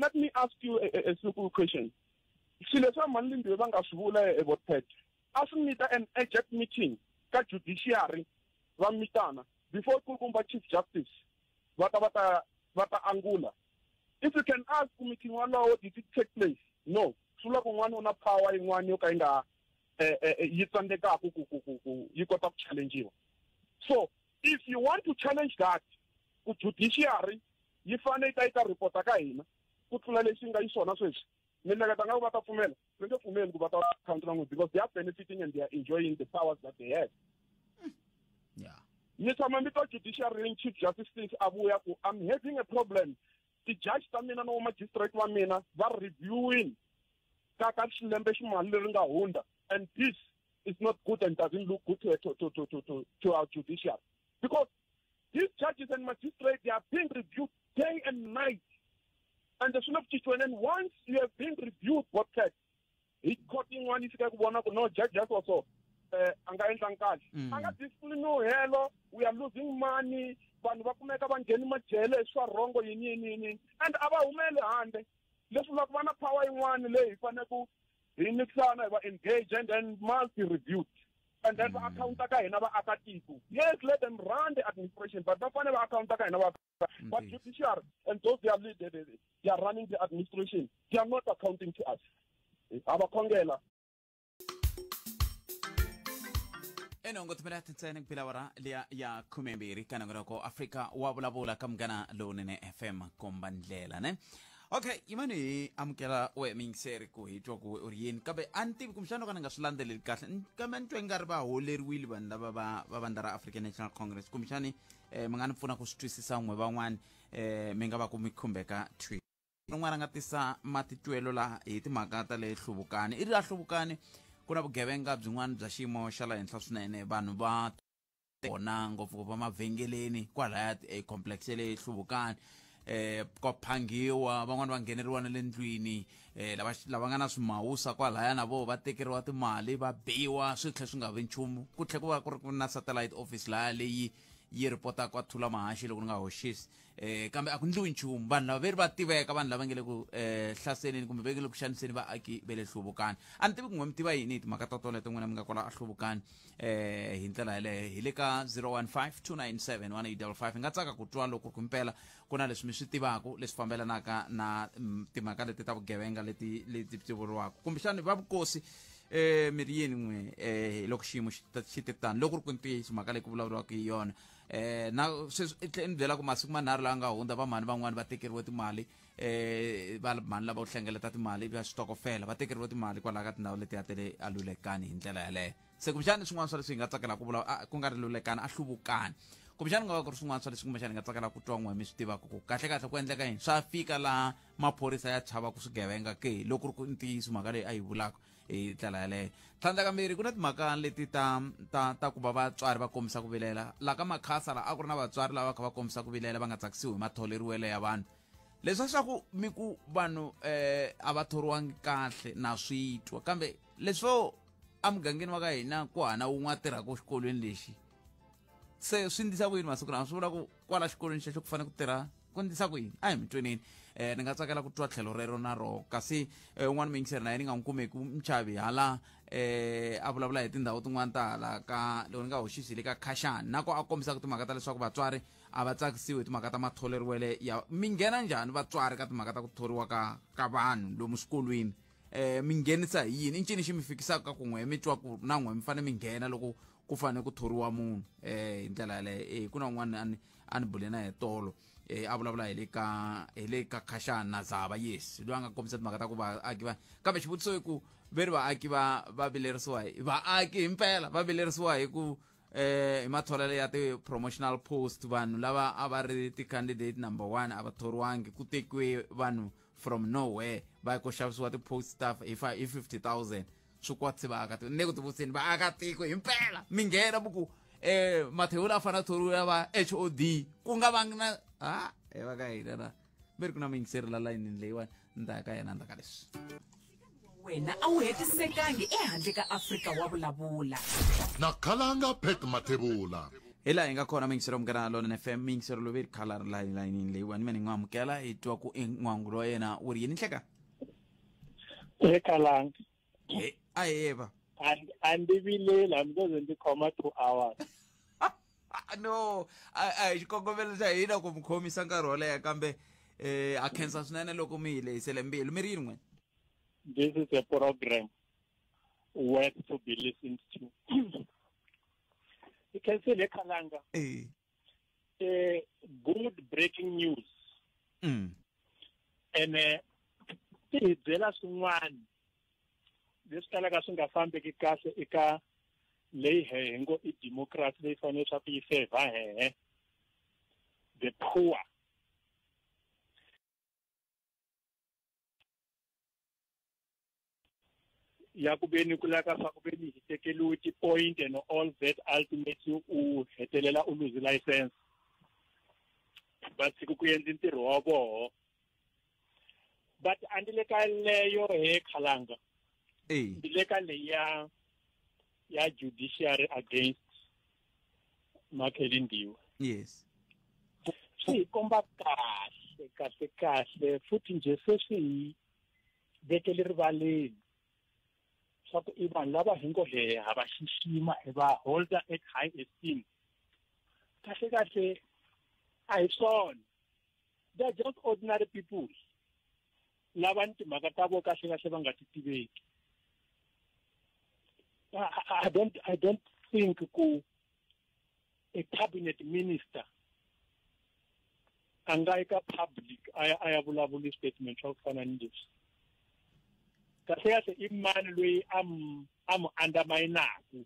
Let me ask you a simple question. Swilo leswi va Mhani Lindiwe va nga swi vula eVotpet, a swi meeta an urgent meeting ka judiciary, va mitana before kulukumba Chief Justice va ta angula. If you can ask ku meeting walowo, did it take place? No. Swi vula ku un'wana u na power yin'wana yo ka yi nga yi tsandzekaku ku yi kota ku challengiwa. So if you want to challenge that, ku judiciary yi fanele yi ta reporta ka hina ku tlula leswi nga yi swona sweswi, mi hleketa nga ku va ta pfumela? Va nge pfumeli ku va ta account na n'wina, because they are benefiting and they are enjoying the powers that they have. Mi tshama mi twa judiciary, Chief Justice a vuya ku I'm having a problem, ti-judge ta mina na magistrate va mina va reviewing ka xilembe ximali leri nga hundza, and this is not good and doesn't look good to our judiciary? Because these judges and magistrates, they are being reviewed day and night, and swi le ku cinciweni. And once you have been reviewed, what hi court yin'wana yi fika ku vona ku no, judge ya so so a nga endlangi kahle, a nga discipline helo, we are losing money, vanhu va kumeka va ngheni majele swa rhongo, yini yini yini, and a va humeli handle. Leswi vulaka va na power yin'wana leyi hi fanele ku hi nyikisana, hi va engage, and then must be reviewed, and then va accounta ka hina vaakatiko. Yes, let them run the administration, but va fanele va accounta ka hina va. But judiciary and those they are running the administration, they are not accounting to us. Ha va khongela. Enongo timinete ntsena ku bile awara liya ya 12 ka nongonoko Afrika wa Vulavula ka Munghana Lowunene FM, komba ndlela ne. Okay, yimani hi amukela we miyingiseri ku hi twa ku u ri yini, kambe a ni tivi kumbexana ka ni nga swi landzeleli kahle, kambe ni twa i nga ri va holeriwile vanhu lava va vandla ra African National Congress. Kumbexani mi nga ni pfuna ku swi twisisa n'we van'wani, mi nga va ku mi khumbeka thwi. Rin'wana nga tisa matitwelo laha hi timhaka ta le Hluvukani, i ri a Hluvukani ku na vugevenga byin'wana bya xiyimo xa le henhla swinene, vanhu va kona ngopfungopfu emavhengeleni kwalaya e complex ya le Hluvukani. Ka phangiwa van'wani va ngheneriwa na le ndlwini, lava nga na swimawusa kwalaya na voho va tekeriwa timali, va biwa, swi tlhe swi nga vi nchumu. Ku tlhe ku va ku ri ku na satellite office laya leyi yi ripotaka kwa Thula Mahashi loko ni nga hoxisi, kambe a ku ndliwi nchumu. Vanhu lava ve ri va tiveka, vanhu lava nge le ku hlaseleni kumbe va nge le ku xaniseni vaaki va le Hluvukani. A ni tivi ku n'we mi tiva yini hi timhaka ta toleto n'wina mi nga kwala a Hluvukani. Hi ndlela yeleyo hi le ka 015 297 1855. Hi nga tsaka ku twa loko ku mpela ku na leswi mi swi tivaka leswi fambelanaka na timhaka leti ta vugevenga leti leti ti vuriwaka kumbexani va vukosi. Mi ri yini n'we loko xiyimo xi te tani, loko ri ku ntiyiso mhaka leyi ku vulavuriwaka hi yona? Na sweswi i tlhe ni byela ku masiku manharhu lawa nga hundza, vamhani van'wani va tekeriwe timali, va mhani lava ku hlengeleta timali va switokofela va tekeriwe timali kwalaho ka tindhawu letiya ta le aLulekani hi ndlela yaleyo. Se kumbexani swin'wana swa leswi hi nga tsakelaka ku vula ku nga ri Lulekani, a Hluvukani, kumbexani ku nga va ku ri swin'wana swa leswi kumbexani hi nga tsakelaka ku twa n'we mi swi tivaka ku kahle kahle ku endleka yini, swa fika laha maphorisa ya chava ku swigevenga ke, loko ri ku ntiyiso mhaka leyi a yi vulaka hi ndlela yaleyo. Tlhandlakambirhi, ku na timhaka leti ta ku va vatswari va kombisa ku vilela laha ka makhasa, laha a ku ri na vatswari lava kha va kombisa ku vilela, va nga tsakisiwi hi matholeriwelo ya vanhu. Leswi swa ku mi ku vanhu a va thoriwangi kahle na swi twa, kambe leswo emugangeni wa ka hina ku hana wun'we a tirhaka xikolweni lexi, se swi ndlisa ku yini masiku lawa? Swi vula ku kwala xikolweni xexo ku fanele ku tirha ku ndlisa ku yini? A hi mi tweneni. Ni nga tsakela ku twa tlhelo rero na roho. Kasi un'wana muyingiseri na yena ni nga n'wi kumeki muchavi hala, a vulavula hi tindhawu tin'wana ta hala ka, loko ni nga hoxisi, le ka Khashani, na ko a kombisaka timhaka ta leswaku vatswari a va tsakisiwi hi timhaka ta matholeriwele ya. Mi nghena njhani vatswari ka timhaka ta ku thoriwa ka vanhu lomu swikolweni? Mi nghenisa hi yini? I ncini xi mi fikisaka ka kun'we mi twa ku na n'we mi fanele mi nghena loko ku fanele ku thoriwa munhu hi ndlela yaleyo? Ku na un'wana a ni bule na hi tolo, a vulavula hi le ka Khashani na Zava, yes, loyi a nga kombisa timhaka ta ku vaaki va, kambe xivutiso i ku ve ri vaaki va vilerisiwa hi vaaki himpela, va vilerisiwa hi ku hi matholelo ya ti-promotional post, vanhu lava a va ri ti-candidate number one a va thoriwangi, ku tekiwe vanhu from nowhere, va ku xavisiwa ti-post staff hi 50 000. Swi kwatsi vaakatiko ni le ku tivutiseni, vaakatiko himpela mi nghena mi ku Mathewula a fanele a thoriwa va HOD ku nga vangi na ha e va ka hina na mi ri ku na muyingiseri la layinini leyiwani, ni ta ya ka yena ndzhaku ka leswi. Wena a wu hetisekangi ehandle ka Afrika wa vulavula. Na Khalanga Pet Mathebula. Hi laha hi nga kona, muyingiseri wa Munghana Lonene FM, muyingiseri loyi ri khala ri layinini leyiwani, me ni n'wi amukela hi twa ku i n'wangulo wa yena wu ri yini. Nhleka. Ekalanga. A heva. A ndzi vileli hambi ko ze ndzi khoma 2 hours. No, a hi xikongomelo xa hina ku mi khomisa nkarhi wo leha, kambe a khensa swinene loko mi hi lehisele mbilu. Mi ri yini n'wina? This is a program worth to be listened to. I khensile, Khalanga. Good breaking news. Ene ti hi byela swin'wana leswi kalaka swi nga fambeki kahle eka leyi hehe ngo i democracy leyi fanele leswaku yi favor hehe the poor. Ya ku veni ku laka swa ku veni hi tekeliwe ti-point and all that, ultimately u hetelela u lose license, va tshiki ku endla ntirho wa voho. But a ndi le ka leyo he, Khalanga. Ndi le ka leya ya judiciary against Makheli. Swi hi komba kahle kahle kahle futhi nje se swi hi vekele rivaleni swa ku i vanhu lava hi ngo he ha va xixima, hi va holder at high esteem, kahle kahle a hi swona. They are just ordinary people lava ni timhaka ta vo kahle kahle va nga ti tiveki. I don't think ku a cabinet minister a nga eka public a ya vulavula statement swa ku fana ni leswi. Kahle kahle i mani loyi a mu underminaku?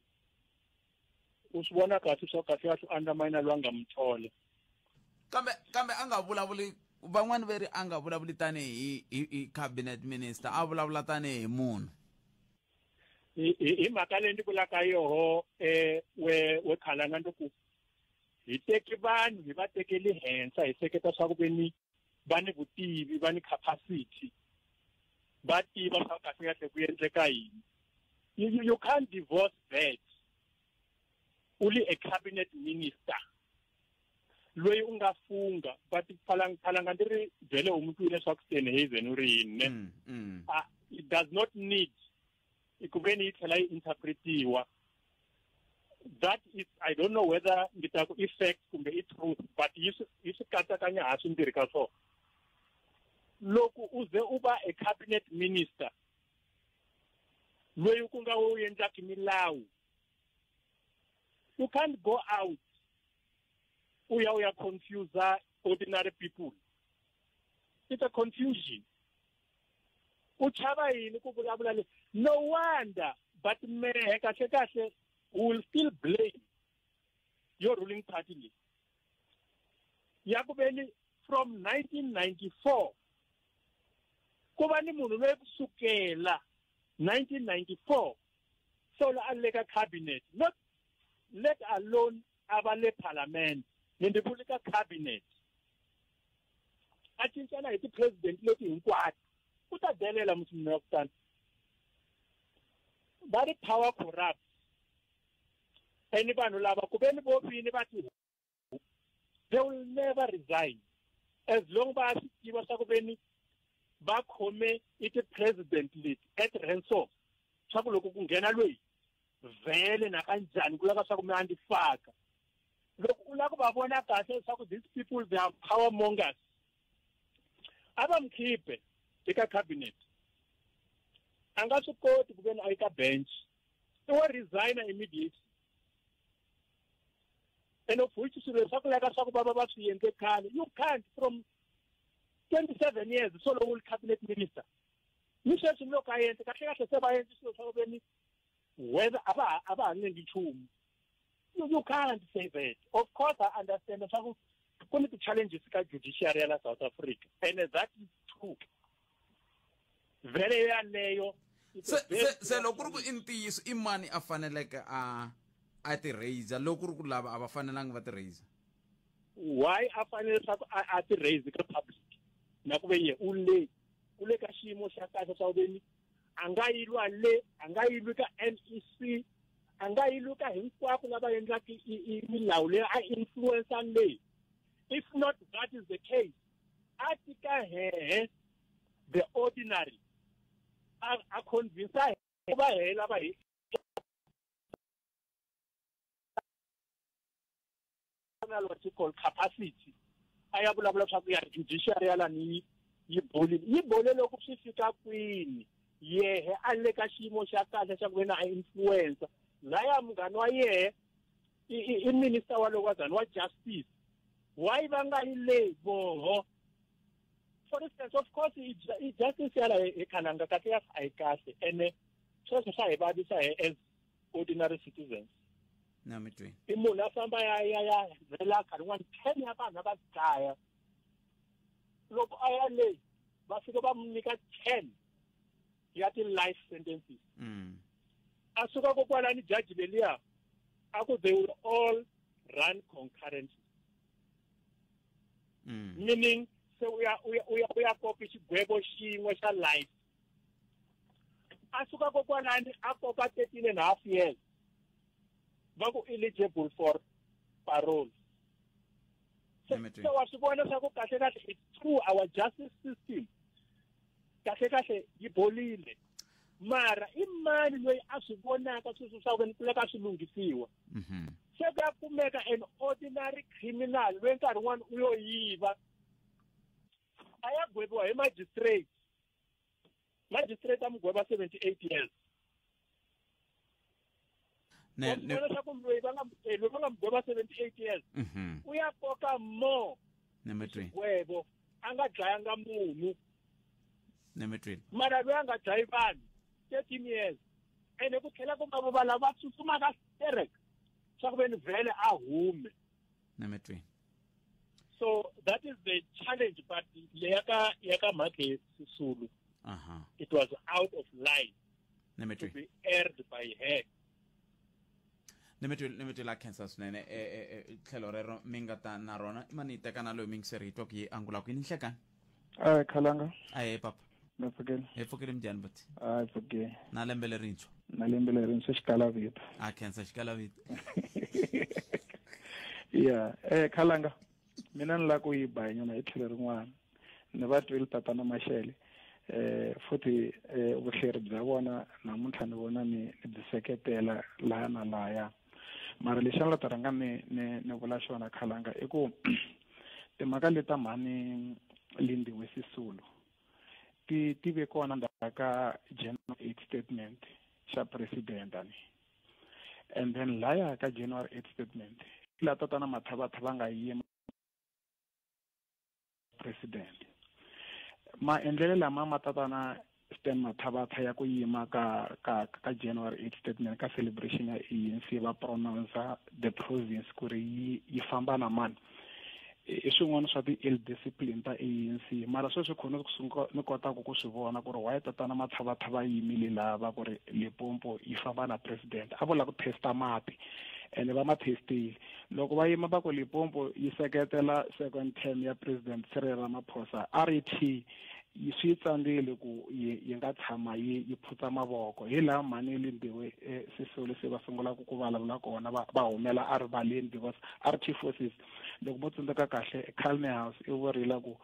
U swi vona kahle swa kahle kahle u undermine loyi a nga mu thola. Kambe a nga vulavuli, van'wani ve ri a nga vulavuli tanihi hi cabinet minister, a vulavula tanihi munhu. Hi mhaka leyi ni vulaka yoho, we Khalanga, ndi ku hi teki vanhu hi va tekeli henhla, hi hleketa swa ku ve ni Va ni vutivi, va ni capacity, va tiva swa kahle kahle ku endleka yini. You can't divorce that. U li a cabinet minister loyi u nga funga, but phalanga ndzi ri byele u mu twile swa ku Steenhuisen u ri yini ne? It does not need ku ve ni yi tlhela yi interpretiwa. That is, I don't know whether ndzi ta ku i fact kumbe i truth, but yi swi katsakanya ha swimbirhi ka swona. Loko u ze u va a cabinet minister loyi ku nga wu endlaka milawu, you can't go out u ya confuse ordinary people. It's a confusion. U chava yini ku vulavula leswi? No wonder, but mehe kahle kahle will still blame your ruling party leyi ya ku veni from 1994 ku va ni munhu loyi kusukela 1994 solo a le ka cabinet, not let alone a va le parliament, ni ndzi vuli ka cabinet, a cincana hi ti-president leti hinkwato. U ta delela musi munhu wa ku tani. Va ri power corrupt, and vanhu lava ku ve ni vo vini va ti, they will never resign as long va swi tiva swa ku ve ni va khome i ti-president leti at ransom, swa ku loko ku nghena loyi vhele na kanjhani ku lava swa ku mi a ndzi faka. Loko u lava ku va vona kahle leswaku these people, they are power mongers, a va mi khipe eka cabinet. A nga swi koti ku ve ni a yi ka bench, i wa resigna immediately. And of which swilo leswaku laka swa ku va va va swi endle khale, you can't from 27 years solo u ri cabinet minister, ni sweswi ni loko a endle kahle kahle se va endle swilo swa ku ve ni whether a va ha endli nchumu. You can't say that. Of course I understand leswaku ku ni ti-challenges ka judiciary ya la South Africa, and that is true. Vhele yaleyo. Se loko ku ri ku i ntiyiso, i mani a faneleke a ti raise loko ku ri ku lava a va fanelanga va ti raise? Why a fanele leswaku a ti raise ka public na ku ve ye u le ka xiyimo xa kahle swa ku ve ni a nga yilwa le, a nga yilwi ka NEC, a nga yilwi ka hinkwako lava endlaka milawu leyi a influencer leyi. If not that is the case, a tika hehe the ordinary a convince va hela va hi what you call capacity. A ya vulavula swa ku ya judiciary ya lani yi bolile, yi bole loko swi fika kwini yehe a le ka xiyimo xa kahle xa ku ve na a influencer laya munghana wa yehe i minister wa lokwazana wa justice. Why va nga yi le voho? For instance, of course i justice ya la hi khalanga kahle ya a yi kahle, ene sweswo swa hi vavisa as ordinary citizens. Na mi twi i munhu a famba ya vhela nkarhi wun'wani 10 ya vanhu va dlaya, loko a ya le va fika va mu nyika 10 ya ti-life sentences. A suka kokwalani judge leliya a ku they will all run concurrently. Meaning se u ya koka xigwevo xin'we xa life. A suka kokwalani a koka 13.5 years, va ku eligible for parole. So wa swi vona swa ku kahle kahle it's true, our justice system kahle kahle yi bolile, mara i mani loyi a swi vonaka sweswo swa ku ku lava swi lunghisiwa? Se ku ya kumeka an ordinary criminal loyi nkarhi wun'wani u yo yiva a ya gweviwa hi magistrate, magistrate a mu gweva 78 years. Leswaku loyi va nga mu gweva 78 years u ya koka more xigwevo, a nga dlayanga munhu, mara loyi a nga dlayi vanhu 13 years, ene ku tlhela ku nga vo va lava tsutsumaka sterek swa ku ve ni vhele a hume. So that is the challenge, but ya ka Mhakhe Sisulu, it was out of line to be aired by her. Ni mi twela khensa swinene tlhelo rero mi nga ta na rona i mani yi teka na loyi mingiseri yi twa ku yi angula ku yini nhlekani. Ai khalanga. Aye papa. Na pfukile. Hi pfukile mjani buti. Ai pfukile. Na lembe lerintshwa. Na lembe lerintshwa xikalavito. A khensa xikalavito. Yeah, khalanga. Mina ni la ku yi ba nyana hi tlhelo rin'wana. Ni va twile tatana Mashele. Futhi vuhleri bya vona namuntlha ni vona ni byi seketela laya na laya. Mara lexi ni la ta rhanga ni vula xona khalanga i ku timhaka leta mhani Lindiwe Sisulu ti ve kona ndzhaku ka January 8 statement xa president ani. And then laya ka January 8 statement la tatana Mathabatha va nga yima president. Maendlelo lama ma tatana Stan Mathabatha ya ku yima ka January 8 statement ka celebration ya ANC va pronounce the province ku ri yi famba na mani. I swin'wana swa ti-ill discipline ta ANC mara sweswi khona ni kotaka ku swi vona ku ri why tatana Mathabatha va yimile lava ku ri Limpopo yi famba na president a vula ku testa mati ene va ma testile loko va yima va ku Limpopo yi seketela second term ya president Cyril Ramaphosa RET yi swi tsandzile ku yi nga tshama yi phutsa mavoko hi laha mhani Lindiwe Sisulu se va sungulaka ku vulavula kona va humela erivaleni because RT forces loko mo tsundzuka kahle Culmer House i vurile ku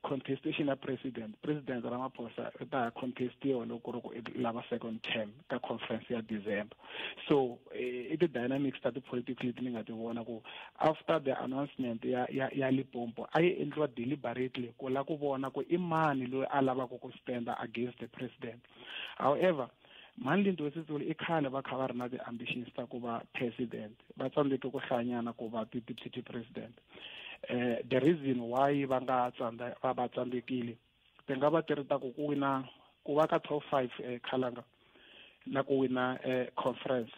contestation ya president Ramaphosa i ta contestiwa loko ku ri ku lava second term ka conference ya December. So i ti-dynamics ta ti-politics leti ni nga ti vona ku after the announcement ya Limpopo a yi endliwa deliberately ku la ku vona ku i mani loyi a lavaka ku standa against the president. However, mhani Lindiwe Sisulu i khale va kha va ri na ti-ambitions ta ku va president va tsandzeke ku hlanyana ku va ti-deputy president. The reason why va nga va tsandzekile ti nga va ti ri ta ku wina ku va ka top 5 khalanga na ku wina conference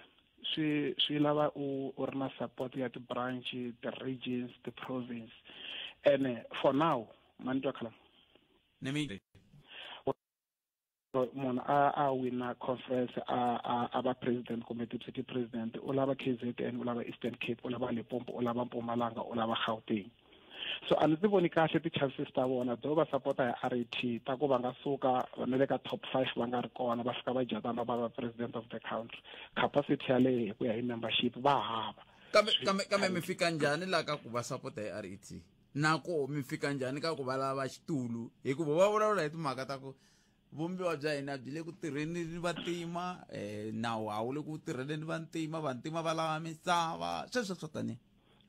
swi lava u ri na support ya ti-branch, ti-regions, ti-province and for now mani twa khalanga munhu a wina conference a va president kumbe deputy president u lava KZN, u lava Eastern Cape, u lava Limpopo, u lava Mpumalanga, u lava Gauteng. So a ni ti voni kahle ti-chances ta vona do va sapota ya RET ta ku va nga suka na le ka top 5 va nga ri kona va fika va jatana va va president of the country. Capacity yaleyo hi ku ya hi membership va hava. Kambe mi fika njhani la ka ku va sapota hi RET? Na ko mi fika njhani ka ku va lava xitulu hikuva va vulavula hi timhaka ta ku vumbiwa bya hina byi le ku tirheni ni vantima nawu a wu le ku tirheleni vantima vantima va lava misava sweswo swo tani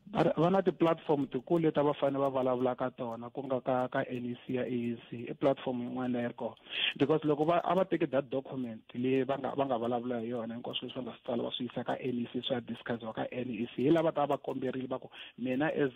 va na ti-platform tikulu leti va fanele va vulavula ka tona ku nga ka NEC ya ANC i platform yin'wana leyi ri kona because loko va a va teki that document leyi va nga vulavula hi yona hinkwaswo leswi va nga swi tsala va swi yisa ka NEC swi ya discussiwa ka NEC hi lava ta va komberile va ku mina as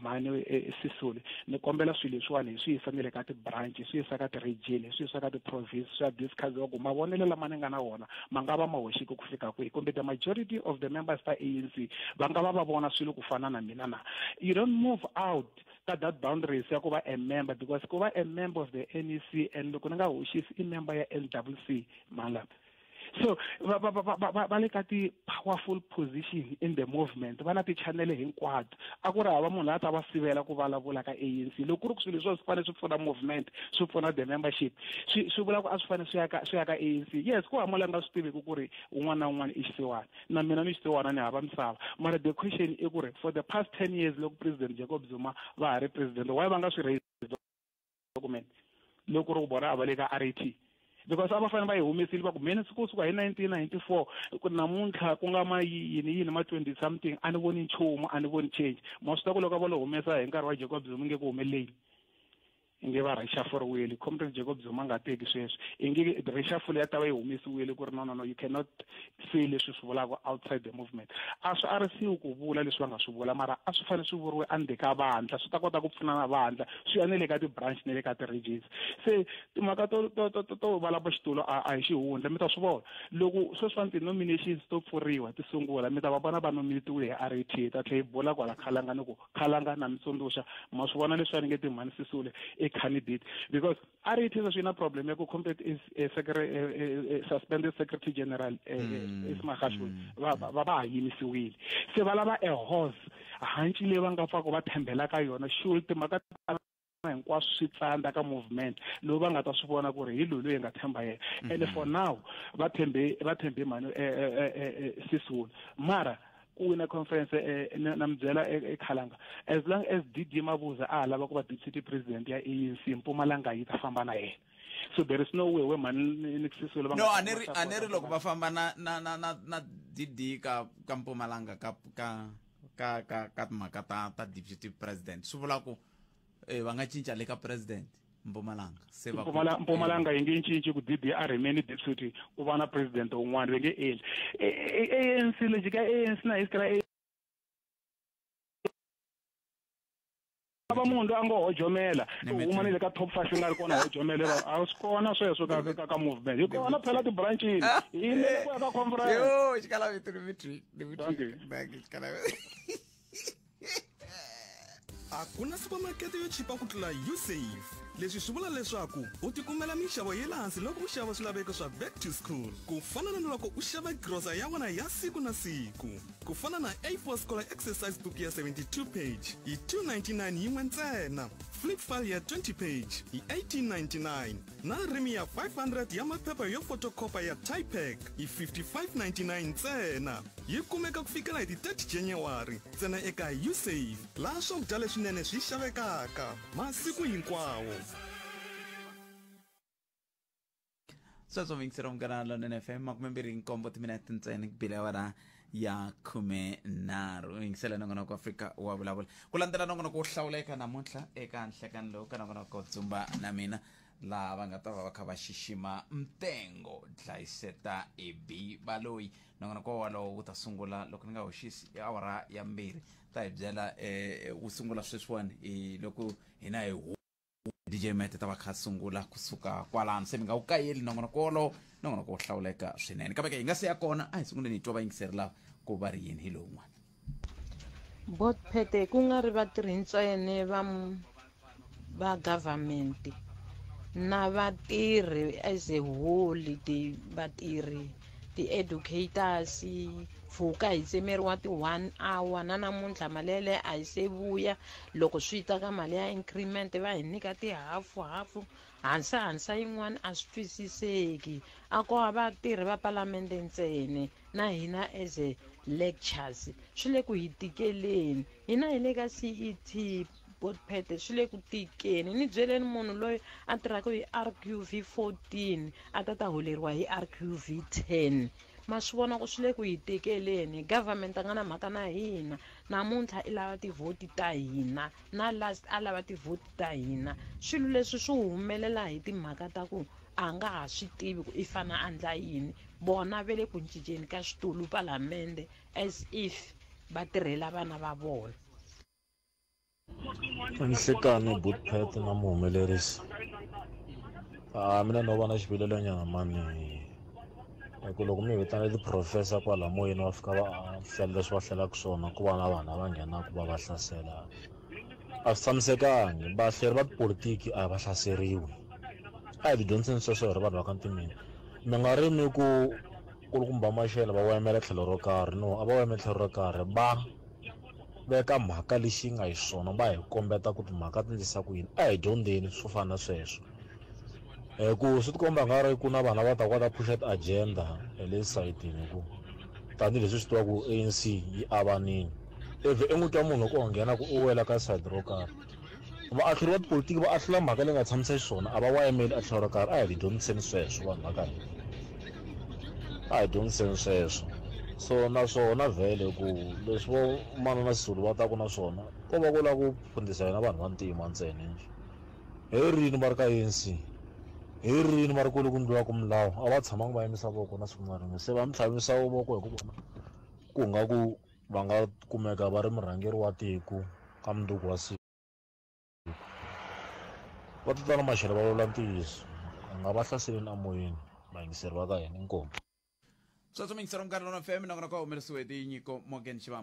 mhani Sisulu ni kombela swilo leswiwani hi swi yisa ni le ka ti-branch hi swi yisa ka ti-region hi swi yisa ka ti-province swi ya discussiwa ku mavonelo lama ni nga na wona ma nga va ma hoxiki ku fika kwihi kumbe the majority of the members ta ANC va nga va va vona swilo ku fana na mina na. You don't move out ka that boundaries ya ku va a member because ku va a member of the NEC and loko ni nga hoxisi i member ya NWC malapa. So va le ka ti-powerful position in the movement va na ti-channel hinkwato a ku ri hava munhu a ta va sivela ku vulavula ka ANC loko ku ri ku swilo leswi swi fanele swi pfuna movement swi pfuna the membership swi vula ku a swi fanele swi ya ka ANC. Yes, ku hava la nga swi tiviki ku ri un'wana na un'wana i xisiwana na mina ni xisiwana ni hava misava mara the question i ku ri for the past 10 years loko president Jacob Zuma va ha ri president why va nga swi raise document loko ri ku vona a va le ka RET because a va fanele va yi humesile va ku mina kusuka hi 1994 ku namuntlha ku nga ma yini ma 20 something a ni voni nchumu a ni voni change ma swi ta ku loko va lo humesa hi nkarhi wa Jacob Zuma nge ku humeleli inge va reshuffle-wile comrade Jacob Zuma nga teki sweswi inge reshuffle ya ta va yi humesiwile ku ri no you cannot say leswi swi vulaka outside the movement a swi arisiwi ku vula leswi va nga swi vula mara a swi fanele swi vuriwe endzeni ka vandla swi ta kota ku pfuna na vandla swi ya ne le ka ti-branch ne le ka ti-regions se Timhaka to va lava xitulu a hi xihundla, mi ta swi vona loko sweswiwani ti-nominations to pfuriwa ti sungula, mi ta va vona va nominatiwile hi RAT. Ta tlhela yi bula kwala Khalanga ni ku Khalanga na mi tsundzuxa, ma swi vona leswi a ni nge Timhani Sisulu i candidate, because RAT sweswi yi na problem ya ku complete is suspended secretary general Ace Magashule, va ha yimisiwile, se va lava a horse, hanci leyi va nga pfaka va tshembela ka yona. Sure, timhaka hinkwaswo swi tsandza ka movement lowu, va nga ta swi vona ku ri hi loyi loyi nga tshemba yena. And for now va tshembe mani Sisulu, mara ku wina conference na mi byela eKhalanga, as long as DD Mabuza a ha lava ku va deputy president ya ANC, Mpumalanga yi ta famba na yena. So there is no way we mani ni Sisulu va No, a ni ri loko va famba na DD ka Mpumalanga ka timhaka ta deputy president, swi vula ku va nga cinca le ka president Mpumalanga se va Mpumalanga yi nge cinci ku DD a remain deputy, ku va na president un'wana, va nge endli. ANC lexi ka ANC na history va munhu loyi a ngo hojomela u huma ni le ka top 5 nga ri kona, hojomela a swi kona sweswo ka movement, hi kona phela ti-branchini hi yimele ku ya ka conference. Yo, xikala vito Dimitri, Dimitri, xikala. A ku na supermarket yo chipa ku tlula Usave. Leswi swi vula leswaku u tikumela minxavo ya le hansi loko u xava swilaveko swa back to school, ku fana na loko u xava grosa ya wena ya siku na siku, ku fana na A4 Scholar exercise book ya 72 page hi 299 yin'we ntsena, flip file ya 20 page hi 1899, na rimi ya 500 ya maphepha yo photocopy ya Typek hi 5599 ntsena. Yi kumeka ku fikela hi ti 30 January ntsena eka Usave, laha swakudya leswinene swi xavekaka masiku hinkwawo. Sweswo muyingiseri wa Munghana Lonene FM, 27 timinete ntsena ku bile awara ya 13. U yingisela nongonoko Afrika wa Vulavula. Ku landzela nongonoko wo hlawuleka namuntlha eka nhlekani lowu ka nongonoko Dzumba na Mina, laha va nga ta va va kha va xixima Mtengo Dlayiseta Ab Baloyi. Nongonoko walowo wu ta sungula, loko ni nga hoxisi, i awara ya 2. Ta hi byela wu sungula sweswiwani hi loko hina hi DJ Mete ta va kha sungula kusuka kwalano, se mi nga wu kayeli nongonoko wolowo, nongonoko wo hlawuleka swinene. Kambe ke hi nga se ya kona, a hi sunguleni hi twa vayingiseri lava ku va ri yini hi lowun'wana. Botphete ku nga ri vatirhi ntsena va government na vatirhi as a whole, ti vatirhi, ti-educators, pfuka hi tsemeriwa ti-1 hour na namuntlha malele a hi se vuya. Loko swi ta ka mali ya increment va hi nyika ti-hafu hafu, hansa hansa yin'wana a swi twisiseki. A ko va vatirhi va palamende ntsena, na hina as a lectures swi le ku hi tikeleni. Hina hi le ka CET Botphete, swi le ku tikeni. Ni byeleni munhu loyi a tirhaka hi RQV 14 a ta holeriwa hi RQV 10, ma swi vona ku swi le ku hi tekeleni. Government a nga na mhaka na hina. Namuntlha i lava tivhoti ta hina, na last a lava tivhoti ta hina. Swilo leswi swi humelela hi timhaka ta ku a nga ha swi tivi ku i fane a endla yini. Vona ve le ku cinceni ka xitulu palamende as if va tirhela vana va vona. Nhlekani Botpet na muhumelerisi, mina no va na xivilelo mani, hi ku loko mi vitana ti-professor kwala moyeni va fika va hlela leswi va hlelaka swona, ku va na vanhu lava nghenaka va va hlasela, a swi tshamisekangi. Vahleri va tipolitiki a va hlaseriwi, a hi tidyondziseni sweswo hi ri vanhu va ka ntimeni. Mi nga ri mi ku kulukumba Mashele va wayimela tlhelo ro karhi, no a va wayimela tlhelo ro karhi, va veka mhaka lexi nga hi swona, va hi kombeta ku timhaka ti endlisa ku yini. A hi dyondzeni swo fana na sweswo, hi ku swi tikomba nga ri ku na vanhu lava taka va ta phusha ti-agenda hi le sayitini, hi ku tanihileswi swi tivaka ku ANC yi avanile, ivi i n'wi twa munhu ku nghena ku u wela ka sayiti ro karhi. Vaahluri va tipolitiki va ahlula mhaka leyi nga tshamisa xiswona, a va wayimeli a tlhelo ro karhi. A hi tidyondziseni sweswo vanhu va ka hina, a hi dyondziseni sweswo. So naswona vhele ku leswi vo mana na Sisulu va taku na swona, ko va ku lava ku fundisa hina vanhu va ntima ntsena njhe. Hi rini va ri ka ANC, hi rini va ri kule ku endliwaka milawu, a va tshamangi va yimisa voko na siku na rin'we. Se va mi tlhavisa voko hi ku vona ku nga ku va nga kumeka va ri murhangeri wa tiko ka mundzuku wa siku. Va tatana Mashele va vula ntiyiso, nga va hlaseleni amoyeni vayingiseri va ka hina. Inkomu. Sweswo miyingiseri Munghana Lonene FM, nongonoko wa humelerisiwe hi Tinyiko Morgan Xivambu.